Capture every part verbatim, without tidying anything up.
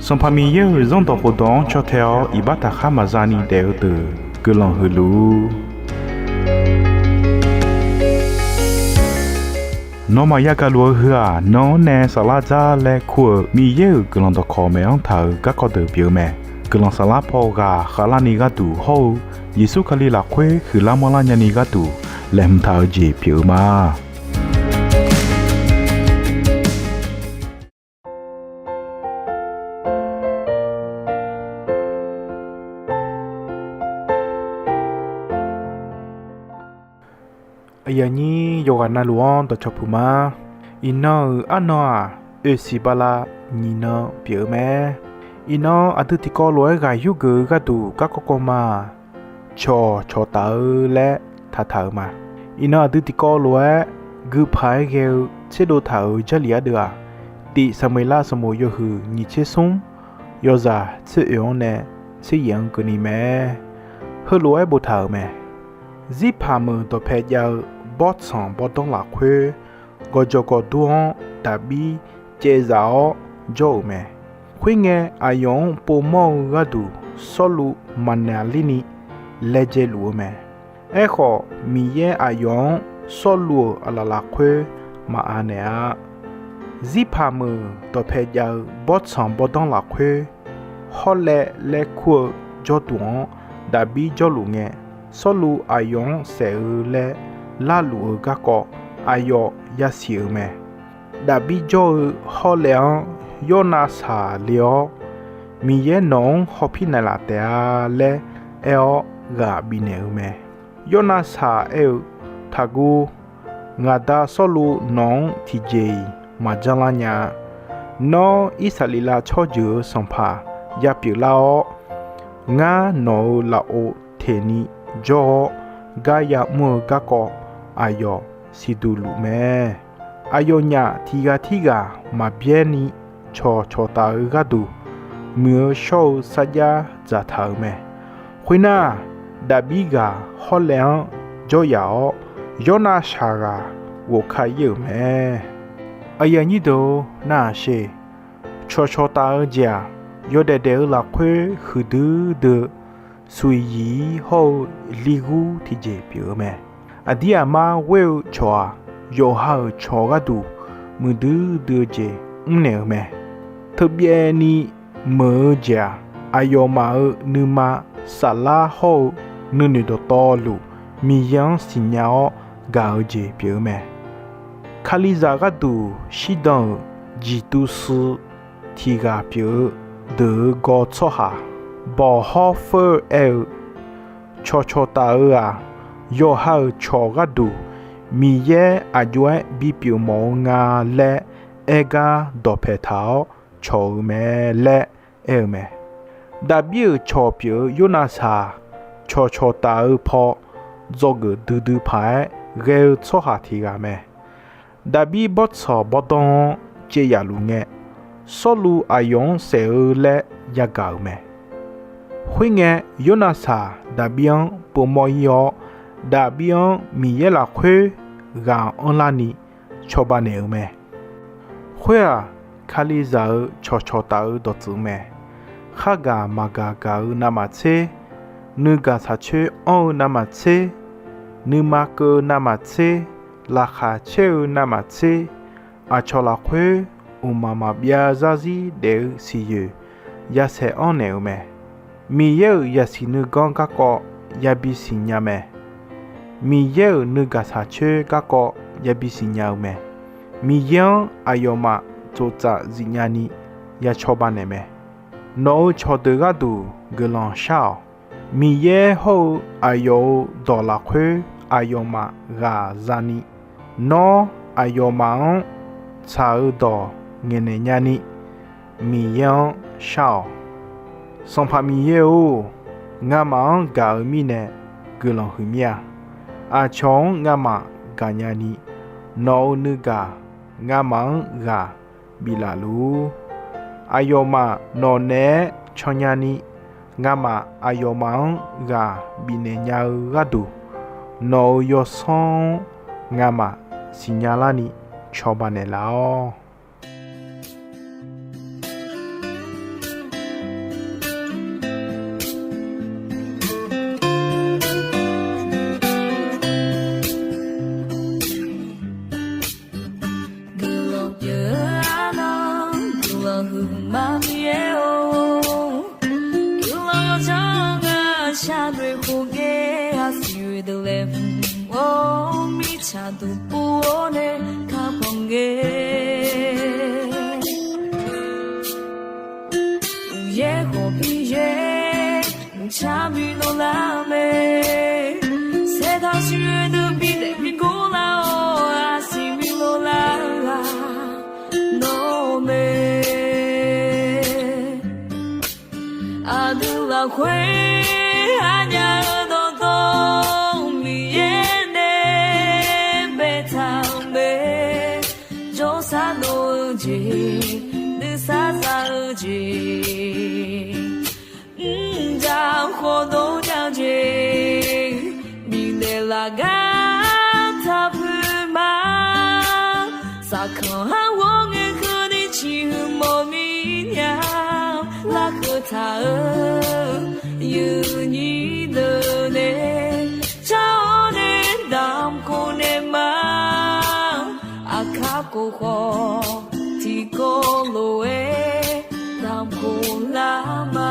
Sanqpaq Miqyaer-euq Zanrdawq khofdawq-anr caw tae-awr iqbax taqkhar maqza ni daef-eu deuq guiqlanq huiq luf-ur. Nawmaf yagaq luf-eu heu-aq, nan-anr nae saflar dzar laer kur-euq Miqyaer-euq guiqlanq dawqkawq maeq-anr taq-euq garkawv deuq pyeuf-eu mae. Guiqlanq saflar paw ghaq khavlarni gharduq hawr-eu Yeqsur Kali lafkhoer huiqlar manrlar nyani gharduq laeqhmq taq-eu jeq pyeuf-eu ma. Aqyuif aqnyir yawqghaq navluf-anr dawqcawq puq ma. Iqnan-euq arnan-aq, oeqsiq bala nyiq nan pyeuf-eu mae. Iqnan aqdui tiqkawv lof-aer ghaq yurgeuf-eu gharduq garkawv kawv ma-aq, cawq cawqtaf-eu laer taqtaq-euq ma. Iqnan aqdui tiqkawv lof-aer guipaq-aer ghae-eu tserdov taq-euq Jarlif ardeuv-aq, Tif Saqmeqlav sanqbof yawhuiq nyiq tser smr, yawzaq tser oeq-anr nae tser yaef-anr keuvni mae. Heulof-aer boftaq-euq mae. Zirpaq meuq dawqpae jav-eu bawrtsanq bawrdanr lafkhoer, gawqjawq gawqdur-anr Daqbir caevzaf-awr jawr-euq mae. Khoerngae, aqyawf-anr povmawr-eu gharduq Sawrluv maqnaqlerni laejae luf-eu mae. Aerkhawf, Miqyaer aqyawf-anr Sawrluv-euq aqlaf lafkhoer maqanaeq-a. Zirpaq meuq dawqpae jav-eu bawrtsanq bawrdanr lafkhoer, Hawrlaev laer kur-eu jawrduq-anr Daqbir jawrluf ngae, Sawrluv aqyawf-anr saef-eu laer larluf-eu garkawv aqyawf yasiq-euq mae. Daqbir jawr-eu Hawrlaev-anr Yawrnavsaq le-awr, Miqyaer nawq-anr hawpir naeqlaf taef-a laer aer-awr ghaq bifnaeq-eu mae. Yawrnavsaq aer-eu, Taqguv. Ngaqda Sawrluv nawq-anr tiqjeq-iq maqjanr lar nya-a. Nawr Irsaqleqlav tsawrjeuq-euq sanqpaq yapyeuf lar-awr, ngar nawq-euq lafov teqni jawr-awr gar yamr-eu garkawv aqyawf siqduq luf mae. Aqyawfnyaf tiqghaq tirghaq maqbyaer ni cawqcawq taf-eu gharduq, muiq-eu shawr-eu sarjax dzaqtaq-euq mae. Khoernar, Daqbir ghaq Hawrlaev-anr jawryaf-awr, Yawrnavsaq ghaq ghofka ir-euq mae. Aqyuif aqnyir deuq-or, nar-aq sheq. Cawqcawq taf-eu jeq-aq, yawdaef daef-eu lafkhoer huiqdui dui-eu suiq yiq-ir hawr-eu ligur tiqjeq pyeuf-eu mae. Aqdir aqmar ghoer-eu cawq-aq, yawqha-euq cawq gharduq muiqdui dui-eu jeq mrnaeq-eu mae. Teubyaev ni meuq-eu jeq-aq, aqyawfmaf-euq nuima saflar hawr-eu nuinoeq dawqtawvluf Miqyaer-anr siqnya-awr gaq-eu jeq pyeuf-eu mae. Kalizaq gharduq shirdan-euq Jeqtuv suiv tiq ghaq pyeuf-eu deuq-euq gawr tsawrhaq Bawqhawr Feur aer-eu, Cawqcawq taf-eu-aq, yawqha-euq cawq gharduq Miqyaer aqjox-aer bipyeuf mawf-eu nga laer aer gar dawqpae taq-awr cawq-eu mae laer aer-eu mae. Daqbir-euq cawq pyeuf-eu Yawrnavsaq-aq, cawqcawq taf-eu paw dzawgeuf duidui paq-aer ghae-eu tsawrhaq tiq ghaq mae. Daqbir bawrtsanq bawrdanr-anr caev yaf luf ngae, Sawrluv aqyawf-anr saef-eu laer yagaq-euq mae. Khoerngae, Yawrnavsaq Daqbir-anr povmawr ir-awr, Daqbir-anr Miqyaer lafkhoer ghaq anrlar ni cawba naeq-eu mae. Khoer-aq, Kalizaq-euq cawqcawq taf-eu dawqtsuif mae. Khargaq maqgaq gaq-eu navmaqtser, nuigaq tsaqcoer anr-eu navmaqtser, nuima keuv-eu navmaqtser, laqkhaq caer-eu navmaqtser, aqcawq lafkhoer mqmaq maqbyav zarzir daef-eu siqyoeq yasaeq anr naeq-eu mae. Miqyaer-euq zaqsiq nuiganr garkawv yabi siqnya mae. Miqyaer-euq nuigaq tsaqcoer garkawv yabi siqnya-eu mae. Miqyaer-anr aqyawfmaf tsoftsaf zifnya ni ya cawba naeq mae. Nawq-euq cawqdeuq gharduq guiqlanq shar-awq. Miqyaer hawr-eu aqyawf-euq dawq lafkhoer aqyawfmaf ghaq zani, nawr aqyawfmaf-anr tsaq-eu dawq ngaeqnaeq nyani, Miqyaer-anr shar-awq. Sanqpaq Miqyaer-or, ngamaf-anr gaq-eu mirnae guiqlanq huiq mir-a. Aqcawq-anr ngamaf gaqnya ni, nawq-euq nuigaq ngamaf-anr ghaq biflaf luf-ur. Aqyawfmaf nawq naeq-aer cannya ni, ngamaf aqyawfmaf-anr ghaq bifnaeq nya-eu gharduq, nawq-euq yawsanr-anr ngamaf siqnya larni cawba naeqlaf-awq. Aqduimaf Miqyaer-or, guiqlanq yawdzanr-eu shaqnoeq khof ngae, aqsiq oe deuq laeqhmq-awr, mirtsaq duq pov-awr nae kakhanq ngae. Uqyaer khawf Miqyaer, mqtav bi lov lar mae. Saertaq siq oe deuq bidaef bi gor lar-awr, aqsiq bi lov lar-eu ghaq nawr mae. Aqdui lafkhoer aqnyaf-eu dawqtawv Miqyaer nae baetaq-euq mae. Jawrsar dov-eu jeq, nuisar za-eu jeq, mqdzaq khawf dov nya-eu jeq, bifnaeq laf gar taq puiq ma. Saqkanq har ghawr ngae keuvni ciqhuiq mawf mir nya. Larkeuv taq-euq yuifnyir deuq nae car-awr nae damq khof naeq ma. Aqkar khof khawf tiqkawv lof-aer damq khof lar ma.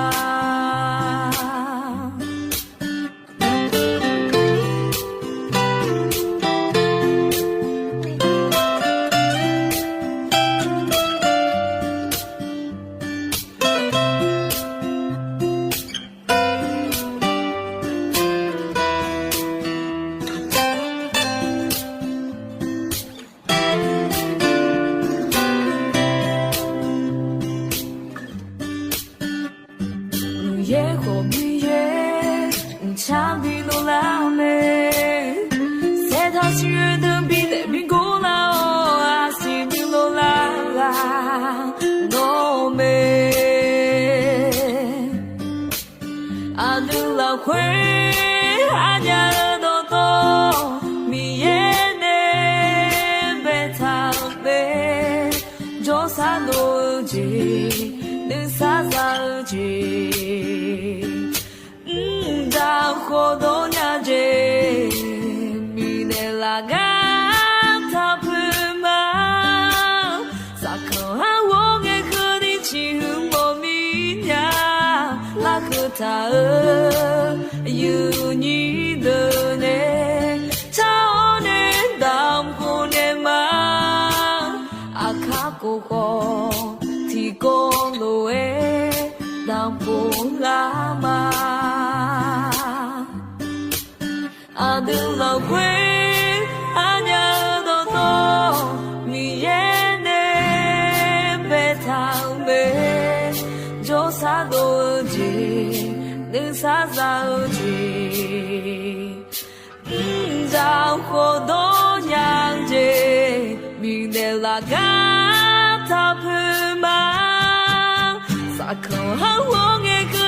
Uqyaer khawf Miqyaer, mqtav bi lov lar mae. Saertaq siq oe deuq bidaef bi gor lar-awr, aqsiq bi lov lar ghaq nawr mae. Aqdui lafkhoer aqnyaf-eu dawqtawv Miqyaer nae baetaq-euq mae. Jawrsar dov-eu jeq, nuisar za-eu jeq, mqdzaq khawf dov nya jeq, bifnaeq laf gar taq puiq ma. Saqkanq har ghawr ngae keuvni ciqhuiq mawf mir nya. Larkeuv taq-euq yuifnyir deuq nae car-awr nae damq khof naeq ma. Aqkar khof khawf tiqkawv lof-aer damq khof lar ma. Aqdui lafkhoer aqnyaf-eu dawqtawv Miqyaer nae baetaq-euq mae. Jawrsar dov-eu jeq, nuisar za-eu jeq, mqdzaq khawf dov nya-eu jeq, bifnaeq laf gar taq puiq ma. Saqkanq har ghawr ngae keu